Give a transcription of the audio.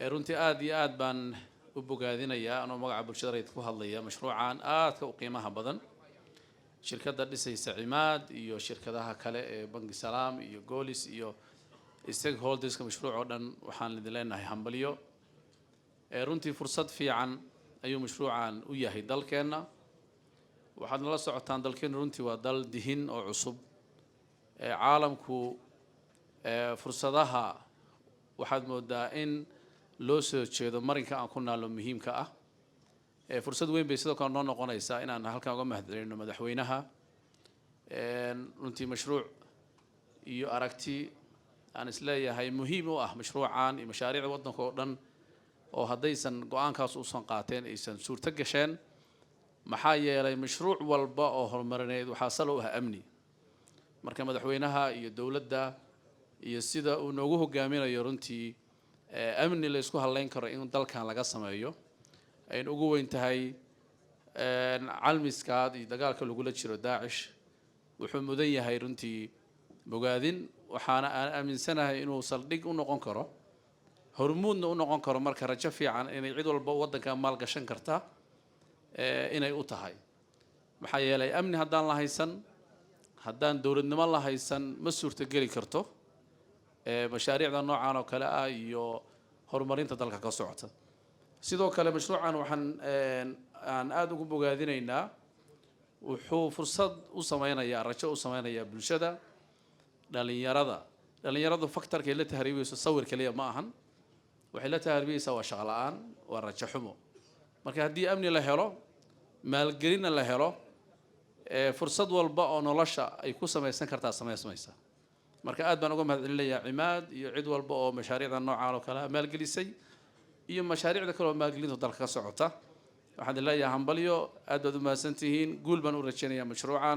Runtii aada iyo aad baan u bogaadinayaa, anoo magaca bulshada rayidka ku hadlaya, mashruucan aadka u qiimaha badan, shirkadda dhisaysa Cimaad iyo shirkadaha kale ee Bangi Salaam iyo Golis iyo stakeholderska mashruuc oo dhan. Waxaan idin leenahay hambalyo. Runtii fursad fiican ayuu mashruucan u yahay dalkeenna. Waxaad nala socotaan, dalkeennu runtii waa dal dihin oo cusub. Caalamku fursadaha waxaad moodaa in loo soo jeedo marinka aan ku naallo muhiimka ah. Fursad weyn bay sidoo kale noo noqonaysaa inaan halkan uga mahadcelino madaxweynaha. Runtii mashruuc iyo aragti aan isleeyahay muhiim u ah mashruucan iyo mashaariicda waddanka oo dhan, oo haddaysan go-aankaas uusan qaateen aysan suurto gasheen, maxaa yeelay mashruuc walba oo horumarineed waxaa sal u ah amni. Marka madaxweynaha iyo dowladda iyo sida uu noogu hogaaminayo runtii amni la isku hadleyn karo in dalkan laga sameeyo, ayna ugu weyn tahay calmiskaad iyo dagaalka lagula jiro Daacish, wuxuu mudan yahay runtii bogaadin. Waxaana aan aaminsanahay inuu saldhig u noqon karo, hormuudna u noqon karo. Marka rajo fiican inay cid walba waddanka maalgashan karta inay u tahay, maxaa yeelay amni haddaan la haysan, haddaan dowladnimo la haysan, ma suurtogeli karto mashaariicda noocan oo kale ah iyo horumarinta dalka ka socota. Sidoo kale mashruucan waxaan aan aada ugu bogaadinaynaa, wuxuu fursad u sameynayaa, rajo u sameynayaa bulshada, dhalinyarada. Dhalinyaradu factorkay la tahriibayso sawir kaliya ma ahan. Waxay la tahriibaysaa waa shaqo la-aan, waa rajo xumo. Marka haddii amni la helo, maalgelinna la helo, fursad walba oo nolosha ay ku samaysan kartaa samaysmaysa. Marka aad baan uga mahad celinayaa Cimaad iyo cid walba oo mashaariicda noocaan oo kale maalgelisay iyo mashaariicda kale oo maalgelinta dalka ka socota. Waxaan idin leeyahay hambalyo, aad baad u mahadsantihiin. Guul baan u rajaynayaa mashruucan.